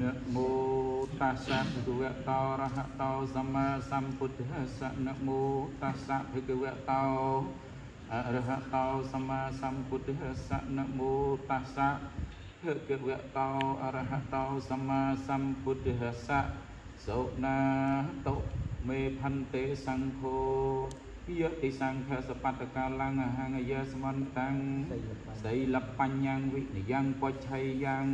នមោតស្សៈភគវៈតោរហតោសម្មាសម្ពុទ្ធស្សៈនមោតស្សៈភគវៈតោអរហតោសម្មាសម្ពុទ្ធស្សៈនមោតស្សៈភគវៈតោអរហតោសម្មាសម្ពុទ្ធស្សៈសុណាតុមេផន្តិសង្ឃោយតិសង្ឃសបត្តកាលੰអហង្យសមន្តੰសីលបញ្ញងវិនិយ៉ាងបច្ឆ័យយ៉ាង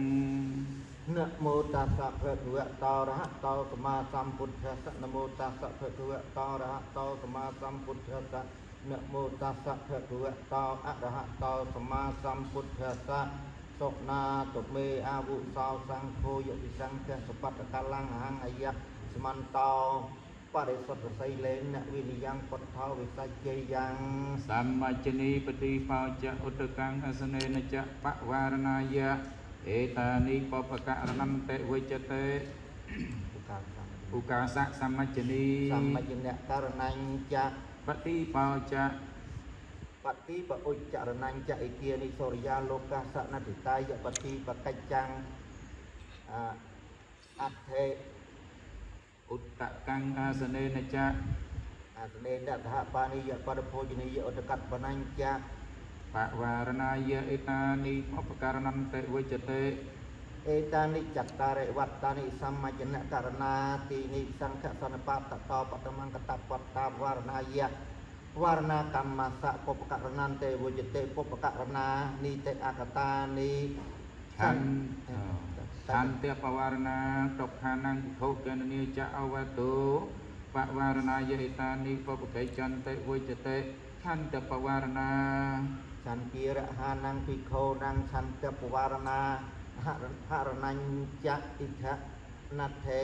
នមោតស្សៈភគវៈតោរហតោសម្មាសម្ពុទ្ធស្សៈនមោតស្សៈភគវៈតោរហតោសម្មាសម្ពុទ្ធស្សៈនមោតស្សៈភគវៈតោអរហតោសម្មាសម្ពុទ្ធស្សៈសុណាតុមេអាវុសោសង្ឃោយតិសង្ឃសបត្តកាលੰអហង្យសមន្តោបរិសុទ្ធសីលេនវិនិយ៉ាងពុទ្ធោវិសច្ជយ៉ាង សម្មជ្ជនីបតិបោចៈឧត្តកੰអសនេនចៈបវារណាយៈអេតានិបពករណន្តិវិជ្ជតេឧកាសៈសម្មជ្ជនី សម្មជ្ជនករណញ្ចៈ បតិបោចៈ បតិបឧច្ចរណញ្ចៈអេគានិសូរិយាលោកសនតិតាយបតិបកិច្ចੰអត្ថេ ឧត្តកੰអាសនេនចៈ អាសនេនសហបានិយបរិភោជនីយឧត្តកបណញ្ចៈ បវារណាយអេតានិឧបករណន្តិវិជ្ជតេ អេតានិចតារិវត្តានិសម្មជ្ជនករណាទីនិសង្ឃសនបតតោបតមង្គតបត្តាវរណាយៈវរណាកម្មសៈពុបករណន្តិវិជ្ជតេពុបករណានីតិអកតានិ ឆន្ទន្តិបវារណាតុខានំខោកណនីចអវតុបវារណាយអេតានិពុបកេចន្តិវិជ្ជតេឆន្ទបវារណា ឆន្ទារហានំភិក្ខូនំឆន្ទបវារណាហរណញ្ចៈអិធណដ្ឋេ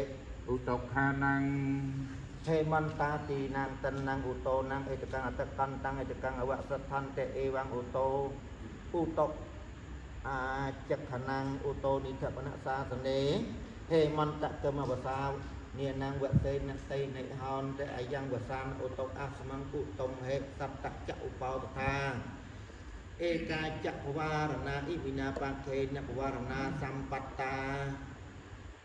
ឧតុខានំ ហេមន្តាទីនំតិនំឧតោនំអេតកੰអតកន្តੰអេតកੰអវសដ្ឋន្តិអេវੰឧតោឧតុអាចក្ខណੰឧតោនិធបនសាសនេហេមន្តកមវសានានងវសេនសីនិហោនតអយ៉ាងវសានឧតុអស្មងឧតុមហេសត្តចឧបោតថាអេកាចពវារណាអ៊ិវិណាបាខេនពវារណាសម្បត្តា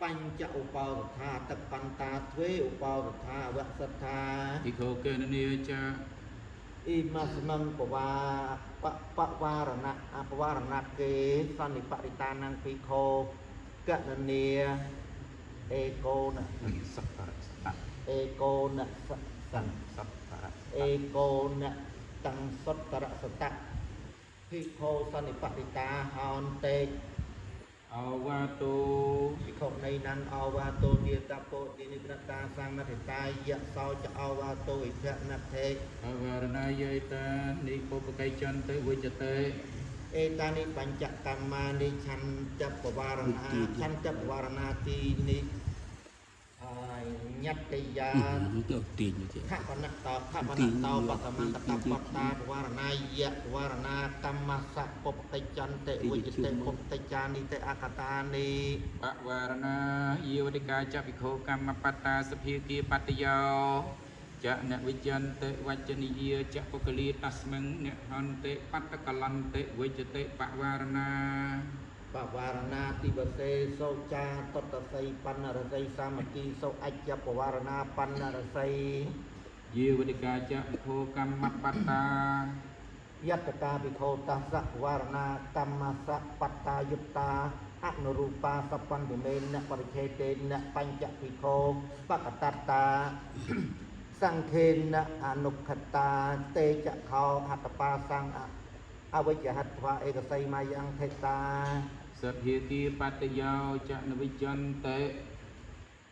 បញ្ចឧបោតថាតកន្តាទ្វេឧបោតថាវសត្ថា តិខោកេននីចា អ៊ីមស្មងពវាបវារណៈអបវារណៈគេសន្និបរិតានំភិក្ខុកណនីអេកោន សក្ករសត អេកោនស សក្ករ អេកោនតੰសតរសតភិក្ខុសន្និបរិតាហោនតេ អវ៉ាតោ ភិក្ខុនៃនੰអវ៉ាតោទាតពោទីនិប្រតាសង្ឃតិតាយៈសោចអវ៉ាតោអិភណថេ អវរណាយេតានិពុបកៃចន្តិវិជ្ជតេ អេតានិបញ្ចកម្មានិឆន្ទបវារណាឆន្ទបវារណាទីនិញត្តយា ទៅទាញទៀត ខបនតោខបនតោបតមន្តតបត្តាបវារណាយៈបវារណាកម្មសៈពុបតិចន្តិវិជ្ជតិពុបតិចានិតិអកតានិ បវារណាយាវតិកាចភិក្ខុកម្មបត្តាសភាគាបត្តយោចនវិជ្ជន្តិវចនិយាចពុគលាតស្មិងនិហន្តិបត្តកលន្តិវិជ្ជតិបវារណា បវារណាទិវសេសោចាតតសីបណ្ណរសីសាមគ្គីសោអច្ចបវារណាបណ្ណរសី យាវតិកាចភិក្ខុកម្មបត្តា យត្តកាភិក្ខុតស្សៈវារណាកម្មសៈបត្តាយុត្តាអនុរូបាសបណ្ឌិមេនបរិឆេតេនបញ្ចភិក្ខុបកតត្តាសង្ឃេនអនុខតាតេចខោហត្តបាសង្អវិជ្ជហត្វាឯកសីមាយ៉ាងថេតា សភាគាបត្តយោចនវិជ្ជន្តិ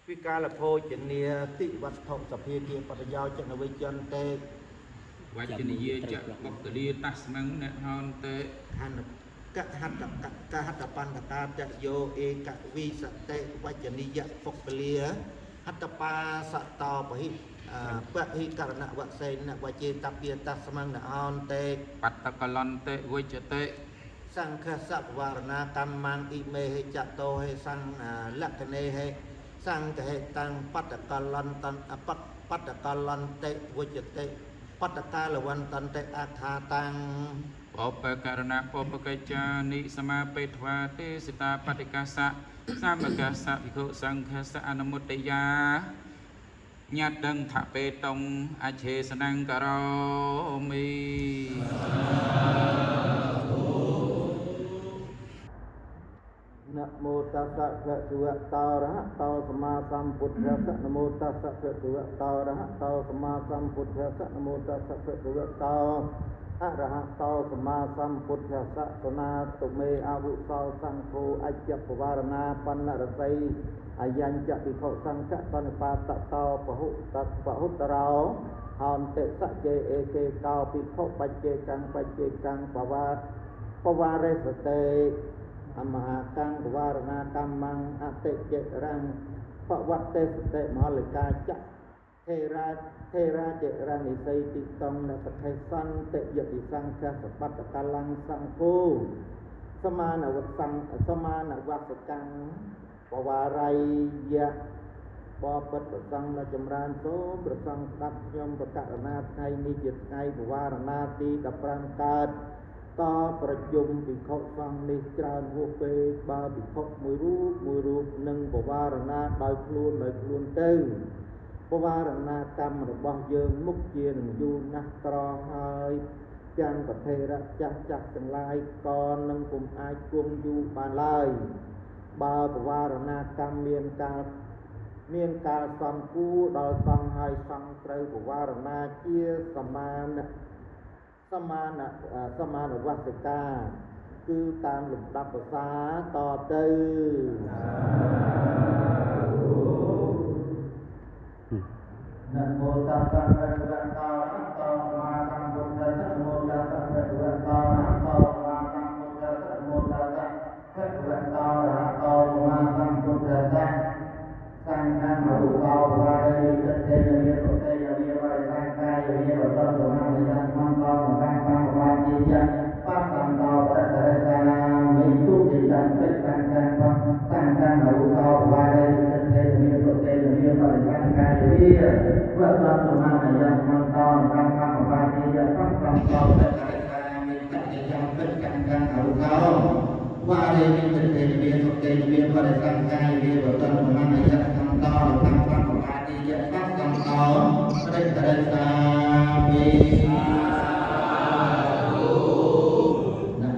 វិកាលភោជនាតិវត្ថុសភាគាបត្តយោចនវិជ្ជន្តិ វចនិយាចបុគ្គលាតស្មឹងនិហន្តិ ហនកហត្តកហត្តបណ្ឌកាតយោឯកវិសតិវចនិយបុគ្គលាហត្តបាសតោបហិបហិករណវសេនវចេតព្យតស្មឹងនអន្តិ បត្តកលន្តិវិជ្ជតិ សង្ឃសវរណាកម្មងអ៊ិមេហិចតោហេសង្លក្ខណេហេសង្ឃហេតាំងបត្តកលន្តអបបត្តកលន្តិវិជ្ជតិបត្តកាលវន្តន្តិអខាតាំង បបករណៈបបកិច្ចានិសមាបេថ្វាទេសតាបតិកាសៈ សមកសភិក្ខុសង្ឃសអនុមុត្តយាញាតដឹងថបេតុងអឆេសនង្ករោមិ នមោតស្សៈភគវតោរហតោសម្មាសម្ពុទ្ធស្សៈនមោតស្សៈភគវតោរហតោសម្មាសម្ពុទ្ធស្សៈនមោតស្សៈភគវតោអរហតោសម្មាសម្ពុទ្ធស្សៈសនាតុមេអវុសោសង្ឃោអច្ចពវារណាបណ្ណរសីអយញ្ចភិក្ខុសង្ឃសនិបាតតោពហុតពហុតរោហោនតិសច្ចេអេកេកោភិក្ខុបច្ចេកੰបច្ចេកੰបវាបវារិសតេអមហាកੰបវារណាកម្មੰអតិចិរੰបវត្តេសតិមហលិកាចៈថេរាថេរាចិរនិស័យតិតងនសខេសន្តិយតិសង្ឃសបត្តកលੰសង្ឃោសមានវសង្សមានវសកੰបវារិយៈបបិទ្ធប្រសង្ឃដ៏ចម្រើនសូមប្រសង្ឃស្ដាប់ខ្ញុំបកករណាថ្ងៃនេះជាថ្ងៃបវារណាទី15កើតតប្រជុំភិក្ខុសង្ឃនេះច្រើនហួសពេកបើភិក្ខុមួយរូបមួយរូបនឹងបវារណាដោយខ្លួនដោយខ្លួនទៅបវារណាកម្មរបស់យើងមុខជានឹងយូរណាស់ក្រហើយទាំងប្រធេរៈចាស់ចាស់ទាំងឡាយក៏នឹងពុំអាចគង់យូរបានឡើយបើបវារណាកម្មមានកាលសំគួរដល់សង្ឃហើយសង្ឃត្រូវបវារណាជាសមានសមានសមានវសិកាគឺតាមលំដាប់ភាសាតទៅនមោតស្សៈភគវតោអរហតោសម្មាសម្ពុទ្ធស្សៈនមោតស្សៈភគវតោអរហតោសម្មាសម្ពុទ្ធស្សៈនមោតស្សៈភគវតោអរហតោសម្មាសម្ពុទ្ធស្សៈសង្ឃំអរុសោវារិទិទេនមេសុទេយមេបរិសង្កាយមេវតន្តមនិយមន្តោមកម្មកម្មវាជាយៈបសន្តោប្រតរិសាមិទុតិចន្តិសង្ឃំសង្ឃំអរុសោវារិទិទេនមេសុទេយមេបរិសង្កាយមេវតន្តមនិយមន្តោមកម្មកម្មវាជាយៈបសន្តោប្រតរិសាមិទុតិចន្តិសង្ឃំអរុសោវារិទិទេនមេសុទេយមេបរិសង្កាយមេវតន្តមនិយមន្តោមកម្មកម្មវាជាយៈបសន្តោប្រតរិសា